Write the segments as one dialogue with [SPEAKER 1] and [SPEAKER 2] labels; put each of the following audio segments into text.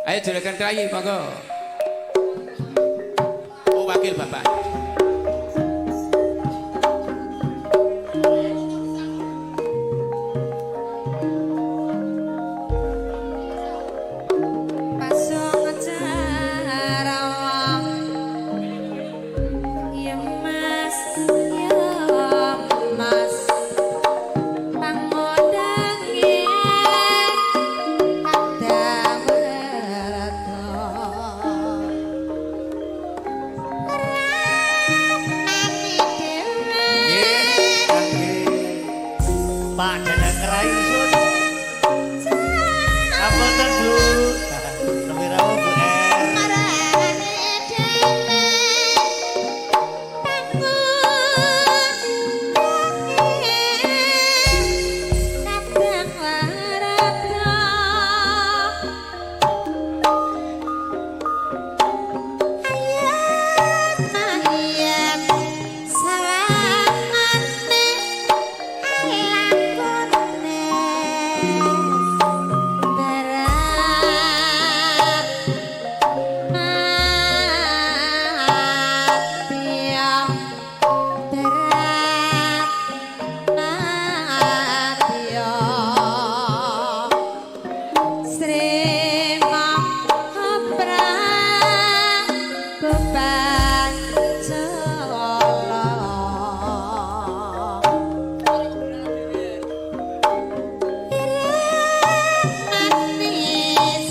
[SPEAKER 1] Ayo juragan krayi monggo. Oh wakil bapak.
[SPEAKER 2] Pasung jarawang ya mas, ya mas, pangodange kadang werda ramani dhewe.
[SPEAKER 3] Pak Dadang Kerai sun. Ngapunten Bu. Nembe rawuh Bu R.
[SPEAKER 2] Marane dhewe pangodange kadang werda ayam ayam sawangane alakone berat mati berat mati Sri Maha Prabu Pancala Ireng manis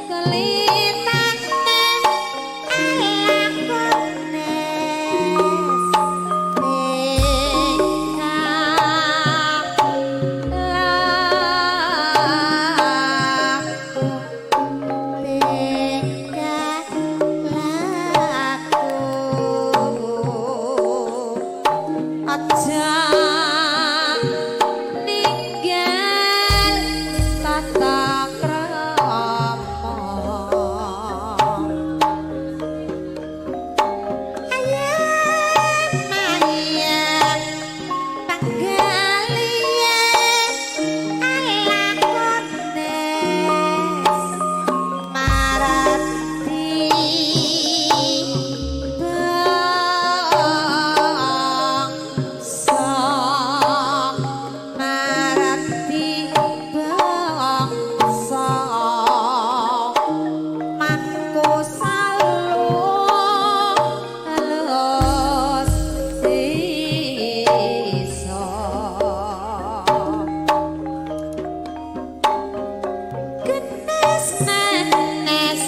[SPEAKER 2] kulitane alakone tingkah laku tingkah laku aja ninggal tata krama ayam ayam panggalihe alakone marati bangsa marati bangsa mangko salu halus sisa genes menes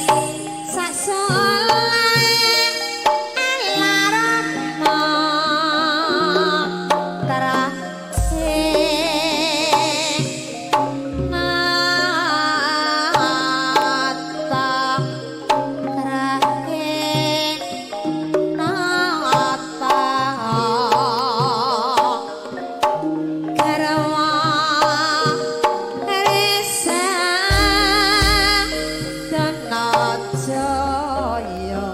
[SPEAKER 2] sak alarama trasih nata trasih nata garwa resa Danajaya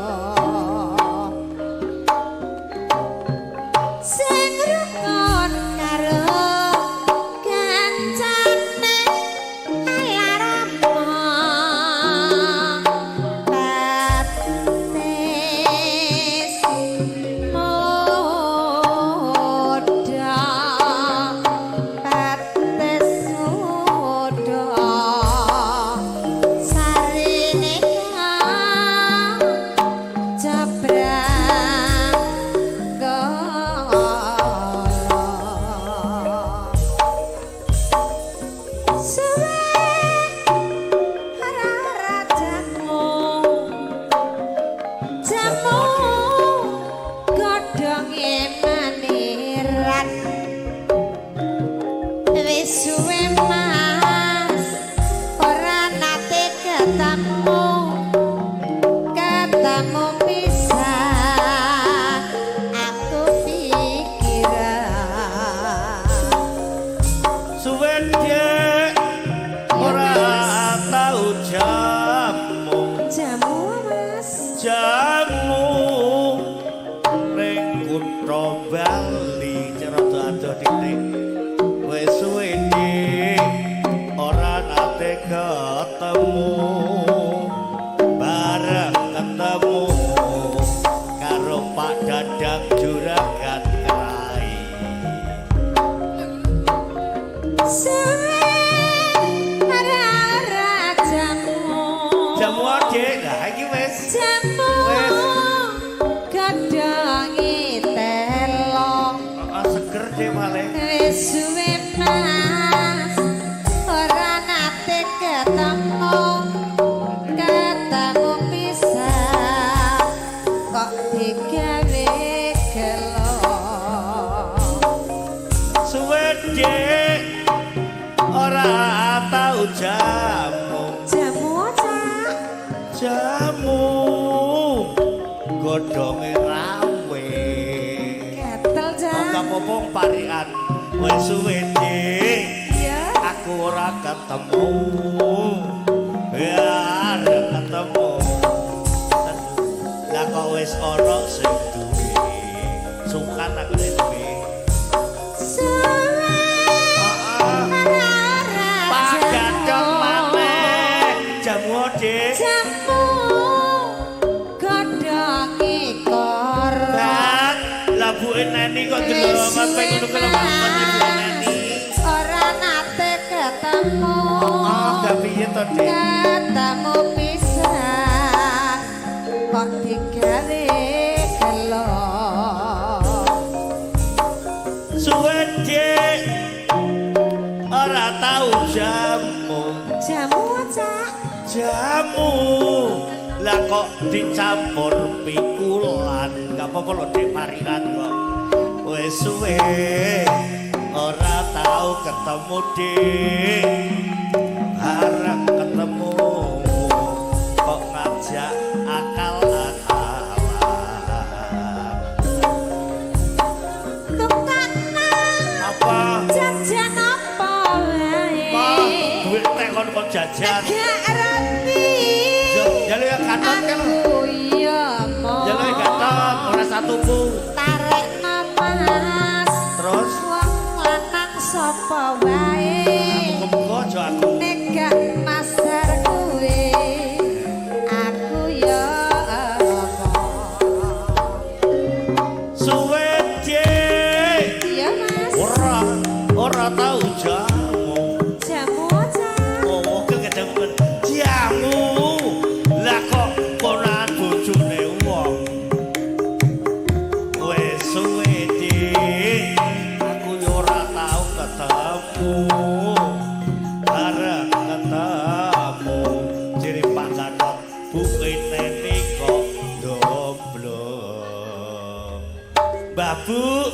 [SPEAKER 2] sing rukun karo kancane alarama batis muda batis muda sarine jabrang gola suwe ora jamu jamu godhonge maniran wis suwe mas ora nate ketemu ketemu pisan aku pikiran.
[SPEAKER 3] Suwe Dek ora tau jamu.
[SPEAKER 2] Jamu mas.
[SPEAKER 3] Jamu ning kutha Bali rada adoh titik. Wis suwe Dik ora nate ketemu. Dik. Lah iki wis.
[SPEAKER 2] Jamu
[SPEAKER 3] Wes.
[SPEAKER 2] Godhonge telo.
[SPEAKER 3] Heeh, seger Dik malah.
[SPEAKER 2] Wis suwe Mas ora nate ketemu, ketemu pisan kok digawe gelo.
[SPEAKER 3] Suwe Dik ora tau jamu.
[SPEAKER 2] Jamu, Cak.
[SPEAKER 3] Jamu godhonge rawe.
[SPEAKER 2] Gatel, Cak.
[SPEAKER 3] Ora apa-apa parikan. Wis suwe Dik.
[SPEAKER 2] Ya.
[SPEAKER 3] Aku ora ketemu. Ya ora ketemu. Lah kok wis ana sing duwe. Sungkan aku nek duwe.
[SPEAKER 2] Suwe
[SPEAKER 3] Heeh.
[SPEAKER 2] ora
[SPEAKER 3] Pak Gatot
[SPEAKER 2] jamu.
[SPEAKER 3] maneh. Jamu Dik.
[SPEAKER 2] Jamu godhonge koro.
[SPEAKER 3] Bat, lah buke Neni kok delok apa ngono kuwi lho Ibu Neni.
[SPEAKER 2] Ora nate ketemu.
[SPEAKER 3] Oh, gak piye to, Dik?
[SPEAKER 2] Ketemu pisan kok digawe gelo.
[SPEAKER 3] Suwe Dik. Ora tau jamu.
[SPEAKER 2] Jamu, Cak.
[SPEAKER 3] Jamu. Lah kok dicampur pikulan. Gak apa-apa lho Dik parikan kok. Wis suwe ora tau ketemu Dik. Arep ketemu kok ngajak akal-akalan.
[SPEAKER 2] Tukana
[SPEAKER 3] Apa?
[SPEAKER 2] jajan apa wae.
[SPEAKER 3] Apa? Duit tek kon kon jajan.
[SPEAKER 2] Gak reti.
[SPEAKER 3] Jaluk ya gatot kan.
[SPEAKER 2] Aku ya mau.
[SPEAKER 3] Jaluk ya gatot ora satuku.
[SPEAKER 2] Tarik Mas.
[SPEAKER 3] Terus
[SPEAKER 2] Wong lanang sapa wae.
[SPEAKER 3] muga-muga aja aku.
[SPEAKER 2] Nek gak masar kuwe aku ya apa.
[SPEAKER 3] Suwe Dik.
[SPEAKER 2] Iya Mas.
[SPEAKER 3] Ora ora tau jamu.
[SPEAKER 2] Jamu, Cak.
[SPEAKER 3] Oh, kejamuan jamu. Lah kok konan bojone wong. Wis suwe Dik. Aku yo ora tau ketemu. Bareng ketemu jere Pak Gatot buke Neni kok ndomblong. Mbah Bu.